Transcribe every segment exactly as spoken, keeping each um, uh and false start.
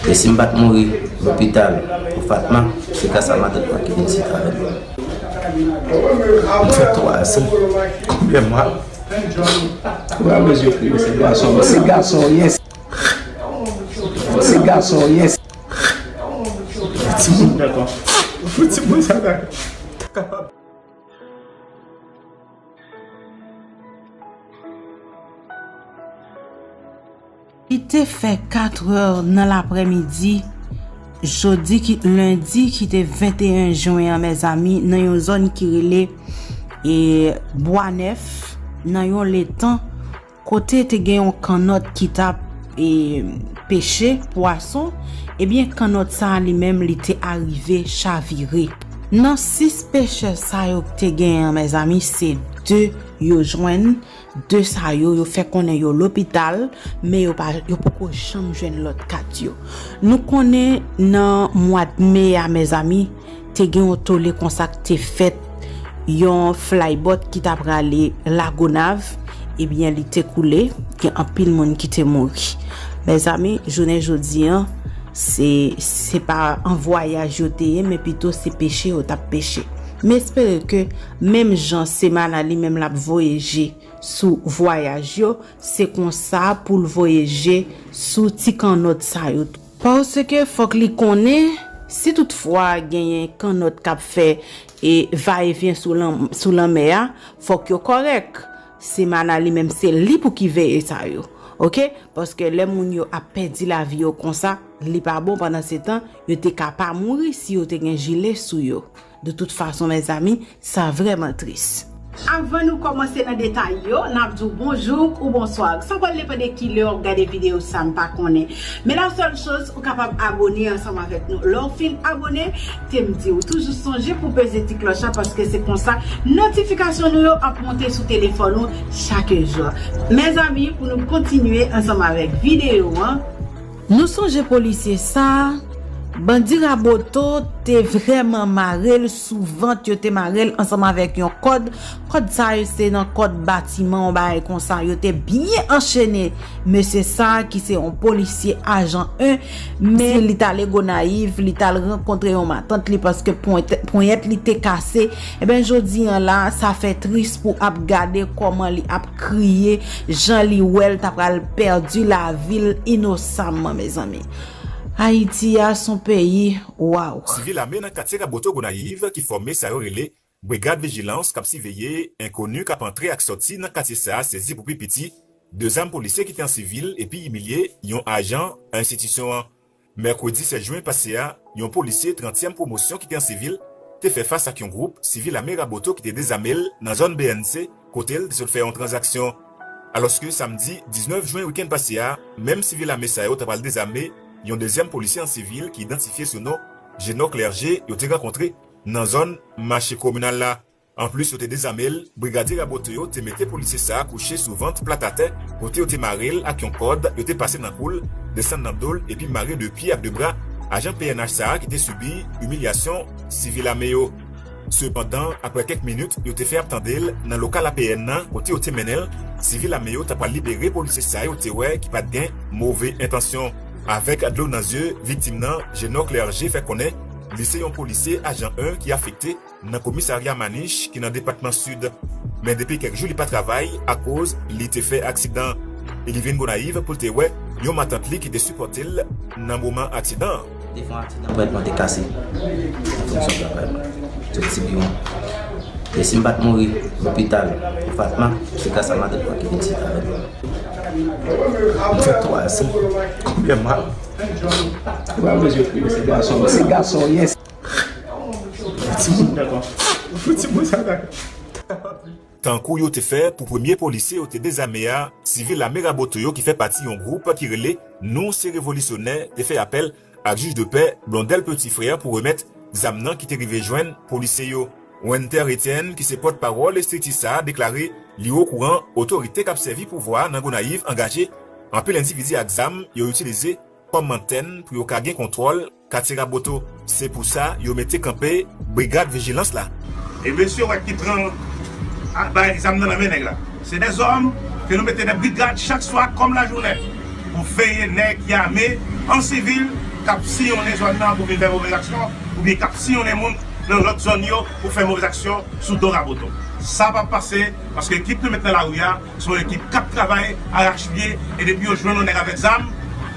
E si m pa t mouri lopital pou Fatma, se gras a matant mwen ki vin isit avè m. M fè twa zan. Konbyen mwa? Ou pa bezwen kriye, se gason. Se gason, yes. Se gason, yes. Timoun, dakò. Timoun sa, dakò. Kapab. Li te fè katrè nan laprèmidi, jodi ki, lendi ki te venteyen jen an, mezanmi, nan yon zòn ki rele, e, Bwa Nèf, nan yon letan kote te gen yon kannòt ki t ap, e, peche pwason, ebyen, kannòt sa a li menm, li te arive chavire. Nan sis pechè sa yo ki te genyen an, mezanmi, se de yo jwenn. De sa yo, yo fè konnen yo lopital, men yo pa, yo poko janm jwenn lòt kat yo. Nou konnen nan mwa d me a, mezanmi, te gen yon tole konsa k te fèt, yon flybot ki t ap prale Lagonav, ebyen, li te koule, gen anpil moun ki te mouri. Mezanmi, jounen jodi an, se, se pa an vwayaj yo te ye, men pito se peche yo t ap peche. M espere ke menm jan Semana li menm l ap voye je sou vwayaj yo, se konsa pou l voye je sou ti kannòt sa yo tou. Paske fòk li konnen, si toutfwa genyen kannòt k ap fè, e, va e vyen sou lan-, sou lanmè a, fòk yo kòrèk. Semana li menm, se li pou ki veye sa yo. Oke? Paske lè moun yo ap pèdi lavi yo konsa, li pa bon. Pandan se tan, yo te ka pa mouri si yo te gen jile sou yo. De tout fason, mezanmi, sa vrèman tris. Avan nou kòmanse nan detay yo, n ap di w bonjou ou bonswa. Sa pral depann de kilè w ap gade videyo sa, m pa konnen. Men la sèl choz, ou kapab abone ansanm avèk nou. Lè w fin abone, te m di w, toujou sonje pou peze ti klòch la, paske se konsa notifikasyon nou yo ap monte sou telefòn ou chak jou. Mezanmi, pou nou kontinye ansanm avèk videyo an, Nou sonje polisye sa a, bandi Raboto te vrèman mare l sou vant, yo te mare l ansanm avèk yon kòd. Kòd sa yo se nan kòd batiman, yon bagay konsa. Yo te byen anchene mesye sa a ki se yon polisye ajan en, men li t ale Gonayiv, li t al rankontre yon matant li paske ponyèt, ponyèt li te kase. Ebyen, jodi an la, sa fè tris pou ap gade kòman li ap kriye, jan li wè l ta pral pèdi lavi l inosamman, mezanmi. Ayiti a, s on peyi, waw. Sivil ame nan katye Raboto Gonayiv ki fòme sa yo rele Brigad Vijilans k ap siveye enkoni k ap antre ak sòti nan katye sa a sezi pou pi piti de zam polisye ki te an sivil epi imilye yon ajan enstitisyon an. Mèkredi sèz jen pase a, yon polisye trantyèm pwomosyon ki te an sivil te fè fas ak yon gwoup sivil ame Raboto ki te dezame l nan zòn B N C, kote l te sot fè yon tranzaksyon. Alòske samdi diznèf jen wikenn pase a, menm sivil ame sa yo ta pral dezame yon dezyèm polisye an sivil ki idantifye sou non Genor Clergé yo te rankontre nan zòn mache kominal la. Anplis yo te dezame l, brigadye Raboto yo te mete polisye sa a kouche sou vant plat atè, kote yo te mare l ak yon kòd, yo te pase nan kou l, desann nan do l, epi mare de pye ak de bra ajan P N H sa a ki te sibi imilyasyon sivil ame yo. Sepandan, apre kèk minit, yo te fè ap tande l nan lokal A P N nan, kote yo te mennen l, sivil ame yo ta pral libere polisye sa yo te wè ki pa t gen move entansyon. Avèk dlo nan zye, viktim nan, Genor Clergé, fè konnen li se yon polisye ajan en ki afekte nan komisarya Manich ki nan depatman Sid. Men depi kèk jou li pa travay akoz li te fè aksidan. E li vin Gonayiv pou l te wè yon matant li ki te sipòte l nan moman aksidan an. Te fè yon aksidan, brèd mwen te kase. An fonksyon travay mwen. Soti biwo. E si m pa t mouri lopital pou Fatma, se gras a matant mwen ki vin isit avè m. M fè twa zan. Konbyen mwa? Ou pa bezwen kriye, se gason. Se gason, yes. Timoun, dakò. Pou timoun sa, dakò. Tankou yo te fè pou premye polisye yo te dezame a, sivil lame Raboto yo ki fè pati yon gwoup ki rele Nou se Revolisyonè te fè apèl ak jij de pè Blondel Petit Frère pou remèt zam nan ki te rive jwenn polisye yo. Wenter Etienne, ki se pòtpawòl estrikti sa a, deklare li okouran otorite k ap sèvi pouvwa a nan Gonayiv angaje anpil endividi ak zam yo itilize kòm antèn pou yo ka gen kontwòl katye Raboto. Se pou sa yo mete kanpe brigad vijilans la. E mesye wè ki pran a, bay zam nan nan men nèg la. Se dè zòm ke nou mete nan brigad chak swa kòm lajounen. Veye nèg ki ame an sivil k ap siyonnen zòn nan pou vin fè movèz aksyon, oubyen k ap siyonnen moun nan lòt zòn yo pou fè movèz aksyon sou do Raboto. Sa p ap pase, paske ekip nou met nan lari a, se yon ekip k ap travay arache pye, e depi yo jwenn yon nèg avèk zam,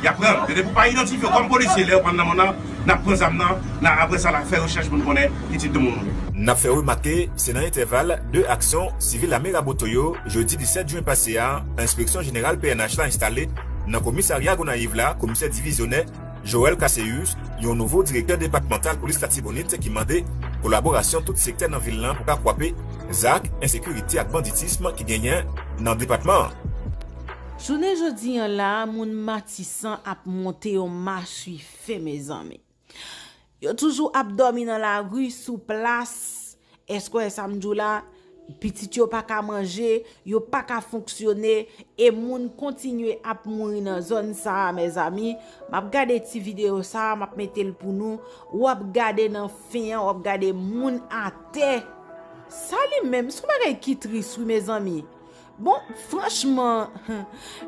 y ap pran l. E depi w pa idantifye w kòm polisye lè yo pran nan men w nan, n ap pran zam nan, n a, apre sa, n a fè rechèch pou n konnen ki tip de moun ou ye. N ap fè remake, se nan entèval de aksyon sivil ame Raboto yo, jedi disèt jen pase a, Enspeksyon Jeneral P N H la enstale nan komisarya Gonayiv la, komisè divizyonè Joël Casséus, yon nouvo direktè depatmantal polis Latibonit ki mande kolaborasyon tout sektè nan vil lan pou ka kwape zak ensekirite ak banditism ki genyen nan depatman an. Jounen jodi an la, moun Matisan ap monte yon maswife, mezanmi. Yo toujou ap dòmi nan lari, sou plas. Èske w wè sa m di w la? Pitit yo pa ka manje, yo pa ka fonksyone, e moun kontinye ap mouri nan zòn sa a, mezanmi. M ap gade ti videyo sa a, m ap mete l pou nou. W ap gade nan fen an, w ap gade moun atè. Sa li menm, se yon bagay ki tris, wi, mezanmi. Bon, franchman,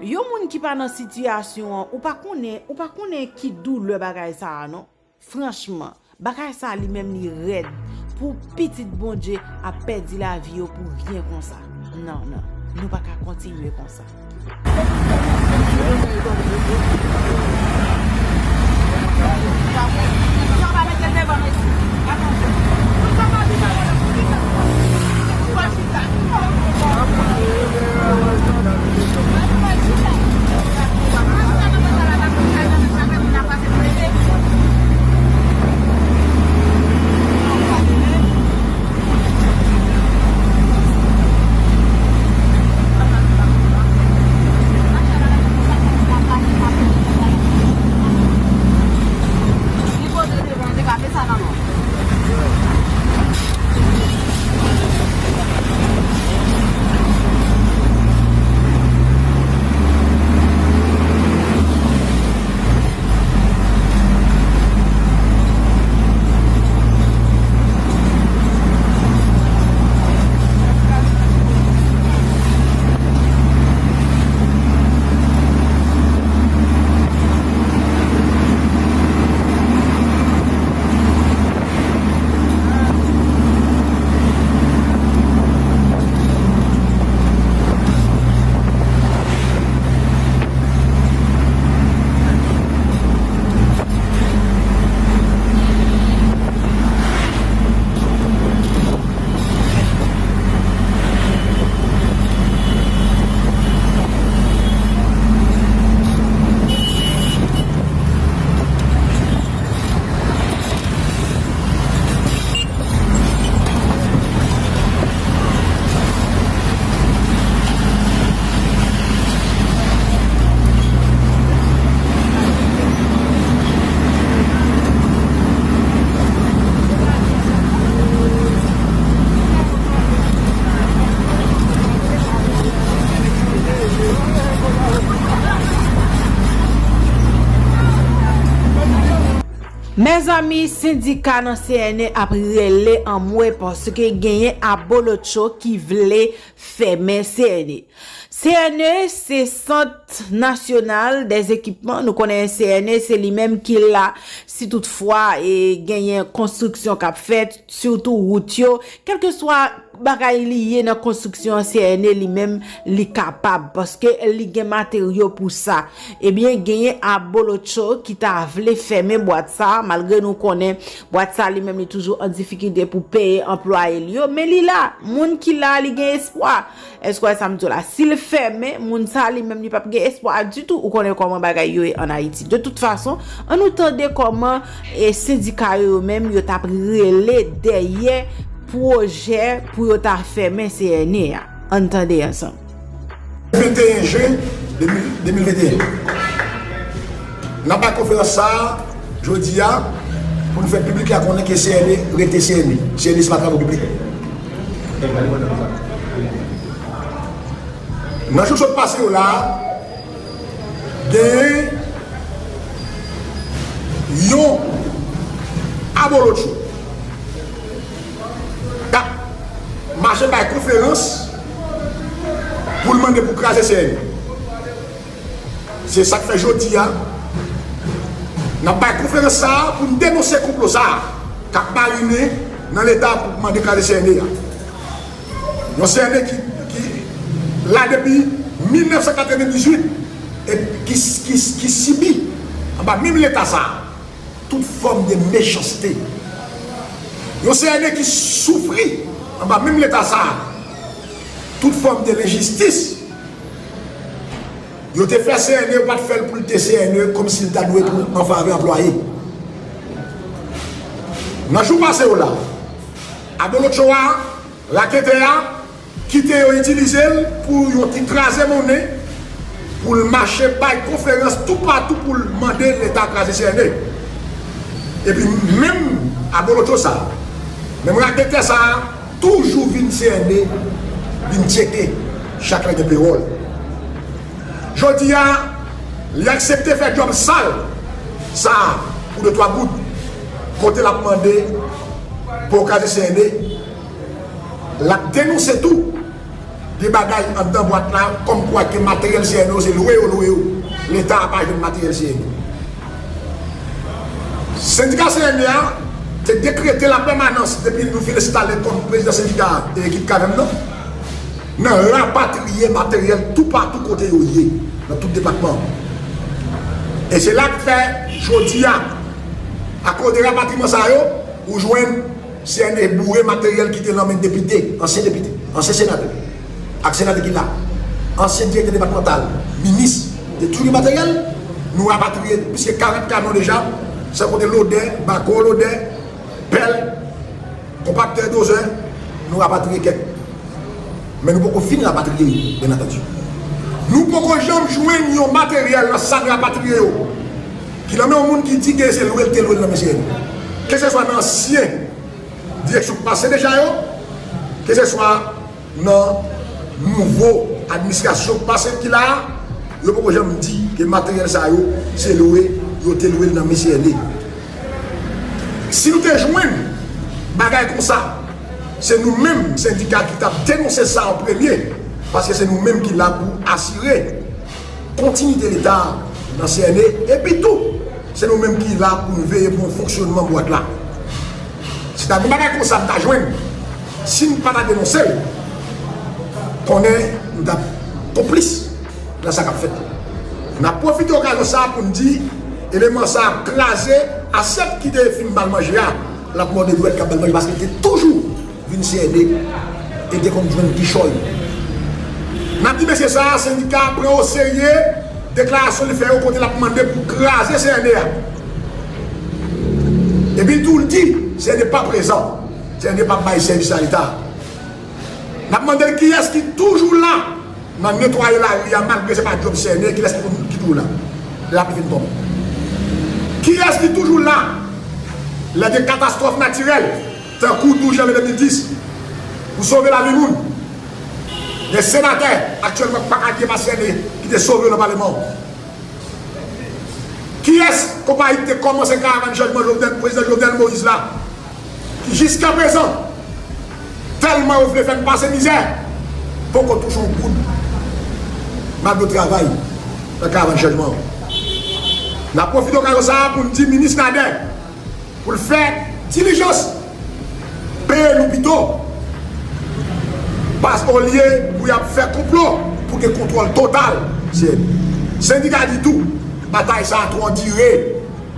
yon moun ki pa nan sitiyasyon an, ou pa konnen, ou pa konnen ki doulè bagay sa a, non. Franchman, bagay sa a li menm li rèd. Pou pitit Bondye ap pèdi lavi yo pou ryen konsa. Non, non, nou pa ka kontinye konsa. Mezanmi, sendika nan C N E ap rele anmwe paske genyen abolotcho ki vle fèmen C N E. C N E se Sant Nasyonal dè Ekipman. Nou konnen C N E se li menm ki la si toutfwa e genyen konstriksyon k ap fèt, sitou wout yo, kèlkeswa bagay li ye nan konstriksyon an, C N E li menm li kapab, paske li gen materyo pou sa. Ebyen, genyen abolotcho ki ta vle fèmen bwat sa, malgre nou konnen bwat sa li menm li toujou an difikilte pou peye anplwaye li yo, men li la, moun ki la, li gen espwa. Èske w wè sa m di w la? Si l fèmen, moun sa li menm li p ap gen espwa ditou. Ou konnen kòman bagay yo ye ann Ayiti. De tout fason, ann nou tande kòman, e, sendika yo, yo menm, yo t ap rele dèyè pwojè pou yo ta fèmen C N E a. Ann tande ansanm. Venteyen jen de mil, de mil venteyen. N ap bay konferans sa a jodi a pou n fè piblik la konnen ke C N E rete C N E. C N E se pa travo piblik. Nan jou sot pase yo la a, genyen yon abolotcho k ap mache bay konferans pou l mande pou kraze C N E. Se sa k fè jodi a, n ap bay konferans sa a pou n denonse konplo sa a k ap marinen nan Leta pou mande kraze C N E a. Yon C N E ki, ki la depi mil nèf san katrevendizuit e ki, ki, ki sibi anba menm Leta sa a tout fòm de mechanste. Yon C N E ki soufri anba menm Leta sa a tout fòm de lenjistis. Yo te fè C N E, yo pa t fè l pou l te C N E, kòmsi l ta dwe pou an favè anplwaye. Nan jou pase yo la, abolotcho a, raketè a, kite yo itilize l pou yon ti kraze monnen, pou l mache bay konferans toupatou pou l mande Leta kraze C N E. Epi menm abolotcho sa, menm raketè sa, toujou vin C N E, vin tcheke chak lè gen pewòl. Jodi a, li aksepte fè djòb sal sa a pou de twa goud, kote l ap mande pou yo kraze C N E. L ap denonse tou de bagay anndan bwat la, kòmkwa ke materyèl C N E yo se lwe yo lwe yo. Leta a pa jwenn materyèl C N E. Sendika C N E a te dekrete lapèmanans depi nou fin enstale kòm prezidan sendika e ekip Kavèm nan, nan rapatriye materyèl toupatou kote yo ye, nan tout depatman. E se la k fè, jodi a, akoz de rapatriman sa yo, ou jwenn C N E boure materyèl ki te nan men depite, ansyen depite, ansyen senatè, ak senatè ki la, ansyen direktè depatmantal, minis, te toujou gen materyèl, nou rapatriye plis ke karant kamyon deja, san konte lodè, bako lodè, pèl, konpaktè, dozè, nou rapatriye kèk. Men nou poko fin rapatriye yo, byen antandi. Nou poko janm jwenn yon materyèl nan sa n rapatriye yo, ki nan men yon moun ki di ke se lwe l te lwe l nan men C N E. Keseswa nan ansyen direksyon k pase deja yo, keseswa nan nouvo administrasyon k pase ki la a, yo poko janm di ke materyèl sa yo, se lwe, yo te lwe l nan men C N E. Si nou te jwenn bagay konsa, se nou menm sendika ki t ap denonse sa an premye, paske se nou menm ki la pou asire kontinite Leta nan C N E, epi tou, se nou menm ki la pou n veye pou fonksyònman bwat la. Si ta gen bagay konsa n ta jwenn, si n pa ta denonse l, konnen n t ap konplis nan sa k ap fèt. N ap pwofite okazyon sa a pou n di, eleman sa a ap kraze asyèt ki te fin ba l manje a, l ap mòde dwèt k ap ba l manje, paske l te toujou vin C N E e te konn jwenn kichòy. N ap di mesye sa a, sendika a pran oserye deklarasyon li fè yo kote l ap mande pou kraze C N E a. Epi tou l di, C N E pa prezan, C N E p ap bay sèvis a Leta. N ap mande l kiyès ki toujou la nan netwaye lari a, malgre se pa djòb C N E, kilès ki, ki toujou la lè lapli fin tonbe? Kiyès ki toujou la lè gen katastwòf natirèl, tankou douz janvye de mil dis, pou sove lavi moun? Gen senatè aktyèlman k pa ka di e pa C N E ki te sove yo nan paleman an. Kiyès konpayi ki te kòmanse karavàn chanjman Jovenel, prezidan Jovenel Moïse la, ki jiskaprezan, tèlman yo vle fè n pase mizè, poko touche yon goud, malgre yo travay nan karavàn chanjman an? N ap pwofite okazyon sa a pou n di minis Nader pou l fè dilijans, peye nou pito, paske olye pou y ap fè konplo pou gen kontwòl total. Se, sendika di tou, batay sa a twò dire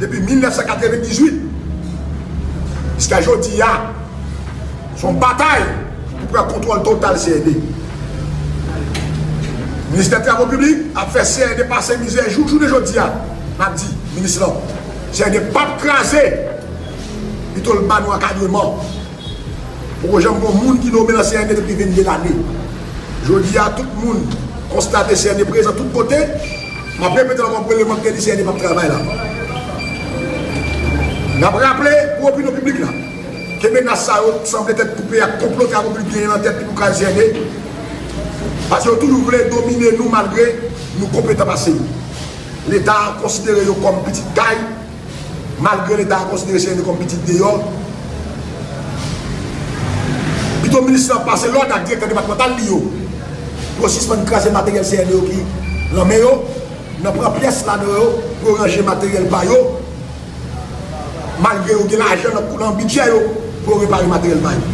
depi mil nèf san katrevendizuit jiska jodi a. Se yon batay pou pran kontwòl total C N E. Ministè Travo Piblik ap fè C N E pase mizè jouk jounen jodi a. N ap di minis lan, C N E p ap kraze, pito l ba nou ankadreman. Poko janm gen yon moun ki nome nan C N E depi vennde lane. Jodi a, tout moun konstate C N E prezan tout kote. M ap repete ankò pou eleman k te di C N E p ap travay la. N ap raple pou opinyon piblik la ke menas sa yo sanble tèt koupe ak konplo Travo Piblik genyen nan tèt li pou kraze C N E. Paske yo toujou vle domine nou malgre nou konpetan pase yo. Leta konsidere yo kòm pitit kay, malgre Leta konsidere C N E kòm pitit deyò. Pito minis lan pase lòd ak direktè depatmantal li yo pou yo sispann kraze materyèl C N E yo ki nan men yo. Nan pran pyès ladan yo pou yo ranje materyèl pa yo, malgre yo gen lajan nan, nan bidjè yo pou yo repare materyèl pa yo.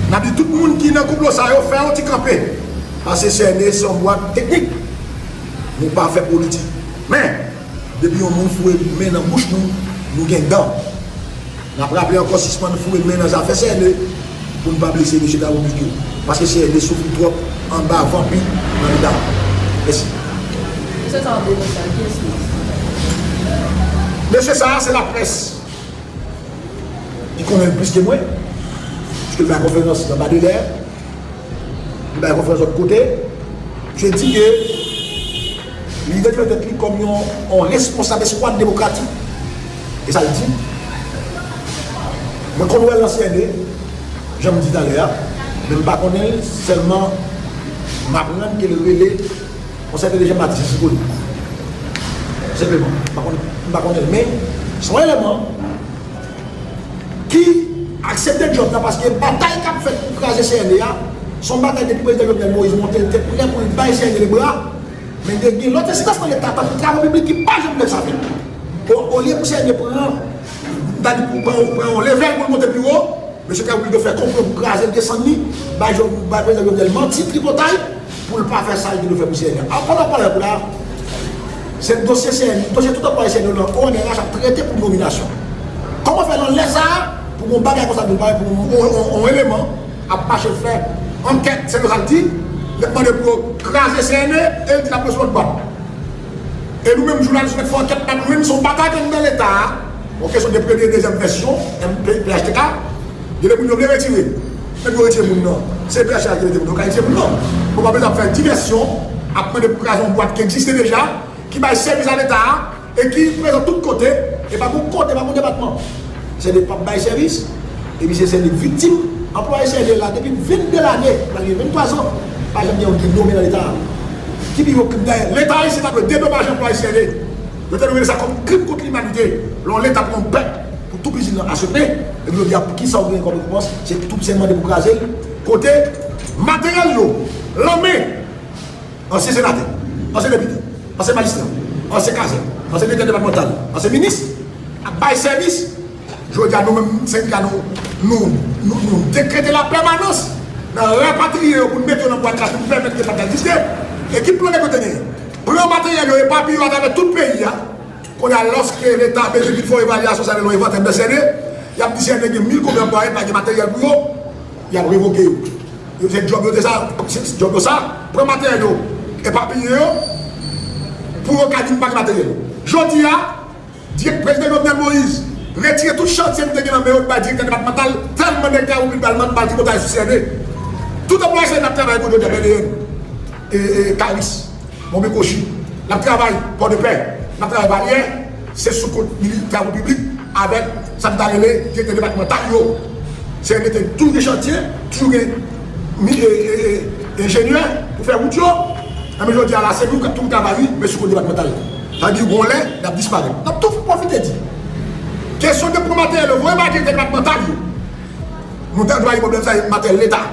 N ap di tout moun ki nan konplo sa yo fè yon ti kanpe, paske C N E se yon bwat teknik. Nou pa fè politik. Men, depi yon moun foure men nan bouch nou, nou gen dan. N ap raple ankò, sispann foure men nan zafè C N E pou n pa blese mesye Darou Migil. Paske C N E soufri twòp anba vanpi nan leta. Mèsi. Mesye sa ap denonse a, kiyès li? Mesye sa a, se laprès ki konnen l plis ke mwen. Paske l bay konferans nan Badelè. Li bay konferans lòt kote. Misye di ke li idantifye tèt li kòm yon, yon responsab eskwad demokratik. E sa l di. Mwen konn wè l nan C N E, jan m di talè a, men m pa konnen l, sèlman m aprann ke l rele yon sèten Dejan Batis Sikoli. Senpleman, m pa konnen, m pa konnen l, men se yon eleman ki aksepte djòb la, paske batay k ap fèt pou kraze C N E a, se yon batay depi prezidan Jovenel Moïse monte l te prè pou l bay C N E lebra, men gen, gen lòt enstans nan leta, tankou Travo Piblik, ki pa janm lè sa fèt. O, olye pou C N E pran, ta di pou pran, pran yon level pou l monte pi wo, mesye Travo Piblik fè konplo pou kraze l, desann li, bay, bay prezidan Jovenel manti, tripotay, pou l pa fè sa l te dwe fè pou C N E a. Pandan w pale la, se dosye C N E, dosye tout anplwaye C N E yo nan O N R H ap trete pou nominasyon. Kòman fè nan lè sa a, pou yon bagay konsa vin parèt, pou yon, yon, yon, yon eleman ap mache fè ankèt, se konsa l di, l ap mande pou yo kraze C N E, e l di l ap lòt bò. E nou menm jounalis, nou fè ankèt pa nou menm, se yon batay anndan leta a. Bon, kesyon de premye, dezyèm vèsyon, M P, P H T K, gen de moun yo vle retire. Men pou yo retire moun nan, se P H T K ki mete moun nan, yo ka retire moun nan. Bon, pa bezwen ap fè divèsyon, ap mande pou kraze yon bwat ki egziste deja, ki bay sèvis a leta a, e ki prezan tout kote, e pa gon kote, pa gon depatman. C N E p ap bay sèvis, epi se C N E k viktim. Anplwaye C N E la depi vennde lane, pral gen venntwa zan, pa janm gen yon ki nome nan leta a. Ki pi gwo krim dayè, leta ayisyen ta dwe dedomaje anplwaye C N E. Yo te dwe rele sa kòm krim kont limanite. Lè yon leta pran yon pèp pou toupizi l nan asepte, epi yo di ap, kisa w genyen kòm rekonpans? Se tout se mande pou kraze l. Kote materyèl yo, lanmè, ansyen senatè, ansyen depite, ansyen majistra, ansyen kazèk, ansyen direktè depatmantal, ansyen minis, ap bay sèvis. Jodi a, nou menm, sendika nou, nou, nou, nou dekrete lapèmanans nan rapatriye yo pou n mete yo nan bwat la pou n pèmèt ke pa t egziste. E ki plan nèg yo te genyen? Pran materyèl yo, epapiye yo atravè tout peyi a. Kounye a, lòske leta bezwen vin fè yon evalyasyon, sa vle yon envantè nan C N E, y ap di C N E gen mil konbyen anplwaye, pa gen materyèl pou yo, y ap revoke yo. Yo se djòb yo te sa, se djòb yo sa, pran materyèl yo, epapiye yo, pou yo ka di n pa gen materyèl. Jodi a, dirèk prezidan Jovenel Moïse retire tout chantye nou te gen nan men yo, bay direktè depatmantal, tèlman nèg travay piblik pral mande, pral tripotay sou C N E. Tout anplwaye C N E ap travay kote yo te apèl E N, e, e, Karis, Bonbe Kochi, n ap travay Pòdepè, n ap travay Baryè, se sou kont mini-, travay piblik avèk sa n ta rele direktè depatmantal yo. Se rete toujou gen chantye, toujou gen mi-, e, e, e, enjenyè pou fè wout yo. Enben jodi a la, se nou k ap tou travay, wi, men sou kont depatmantal. Sa vle di, gon lè, n ap disparèt. N ap tou pwofite di, kesyon de pran materyèl yo, voye bay direktè depatmantal yo. Nou ta dwe pwoblèm sa, e materyèl leta.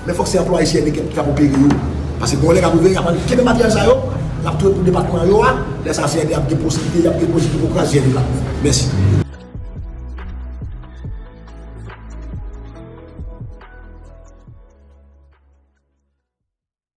Men fòk se anplwaye C N E k ap opere yo. Paske gon lè k ap rive, y ap al kenbe materyèl sa yo, l ap touye pou depatman yo a. Lè sa, C N E ap gen posiblite, y ap gen posiblite pou kraze C N E la. Mèsi.